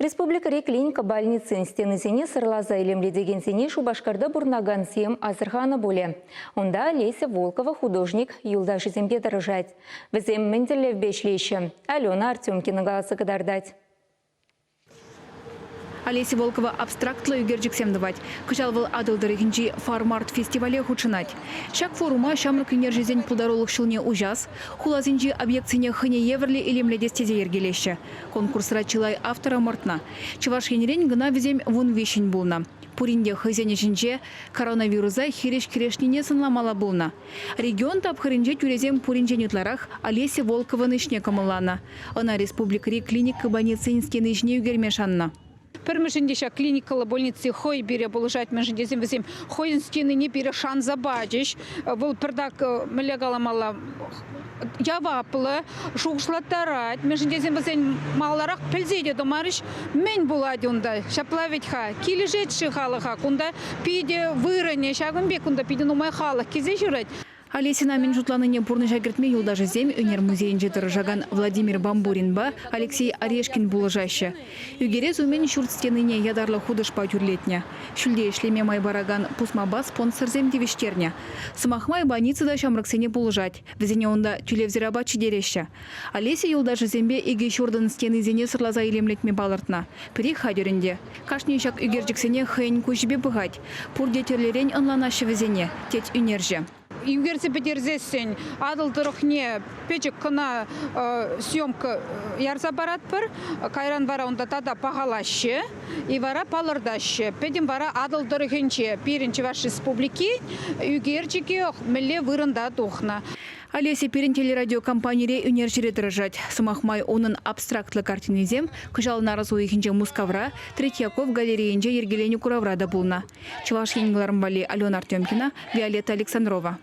Республикӑри клиника больницин стенисене сӑрласа илемлетекенсене Шупашкарта пурӑнакансем асӑрханӑ пулӗ. Унта Олеся Волкова художник юлташӗсемпе тӑрӑшать. Вӗсем мӗн тӗллевпе ӗҫлеҫҫӗ? Алена Артемкина каласа кӑтартать. Олеся Волкова абстрактлӑ ӳкерчӗксем тӑвать. Кӑҫал вӑл Атӑл тӑрӑхӗнчи Фармарт фестивале хутшӑнать. Ҫак форума ҫамрӑк ӳнерҫӗсен пултарулӑх ҫулне уҫас, хуласенчи объектсене хӑйне евӗрлӗ илемлетес тесе йӗркелеҫҫӗ. Конкурсра чылай автор ӑмӑртнӑ. Чӑваш Енрен кӑна вӗсем 13-ӗн пулнӑ. Пурин те хӑйсен ӗҫӗнче коронавируса хирӗҫ кӗрешнине сӑнламалла пулнӑ. Регион тапхӑрӗнче тӳресем пуринчен ытларах Олеся Волковӑн ӗҫне кӑмӑлланӑ. Ӑна республикӑри клиника больницин стени ҫине ӳкерме шаннӑ. Пӗрмӗшӗн те ҫак клиникӑллӑ больници хӑй пире пулӑшать, мӗншӗн тесен вӗсем хӑйӗн стенине пире шанса пачӗҫ. Вӑл пӗртак, мӗнле каламалла, яваплӑ, шухӑшлаттарать. Мӗншӗн тесен вӗсен маларах пӗлсе те тӑмарӗҫ, мӗн пулать унта. Ҫапла вӗт-ха, килӗшет-ши халӑха? Кунта питӗ вырӑнӗ ҫакӑн пек, кунта питӗ нумай халӑх килсе ҫӳрет. Олесина мӗн шутланине пурнӑҫа кӗртме юлташӗсем ӳнер музейӗнче тӑрӑшакан Владимир Бамбуринпа Алексей Орешкин пулӑшаҫҫӗ. Ӳкерес умӗн ҫурт стенине ятарлӑ хутӑшпа тӳрлетнӗ. Ҫӳлте ӗҫлеме май паракан пусмапа спонсорсем тивӗҫтернӗ. Сӑмах май, больница та ҫамрӑксене пулӑшать. Вӗсене унта тӳлевсӗр апат ҫитереҫҫӗ. Олеся юлташӗсемпе икӗ ҫуртӑн стенисене сӑрласа илемлетме палӑртнӑ. Пӗри хатӗр ӗнтӗ. Кашни ҫак ӳкерчӗксене хӑйӗн куҫӗпе пӑхать. Пурте тӗрлӗрен ӑнланаҫҫӗ вӗсене, тет ӳнерҫӗ. Ӳкерсе пӗтерсессӗн Атӑл тӑрӑхне пӗчӗк кӑна съемка ярса паратпӑр. Кайран вара унта тата пахалаҫҫӗ и вара палӑртаҫҫӗ. Пӗтӗм вара Атӑл тӑрӑхӗнче пирӗн Чӑваш Республики ӳкерчӗкӗ мӗнле вырӑнта тухнӑ. Олеся пирӗн телерадиокомпанире ӳнерҫӗре тӑрӑшать. Сӑмах май, унӑн абстрактлӑ картинисем кӑҫал нарӑс уйӑхӗнче Мускавра Третьяков галерейинче йӗркеленӗ куравра та пулнӑ. Чӑваш Ен кӑларӑм валли Алена Артемкина, Виолетта Александрова.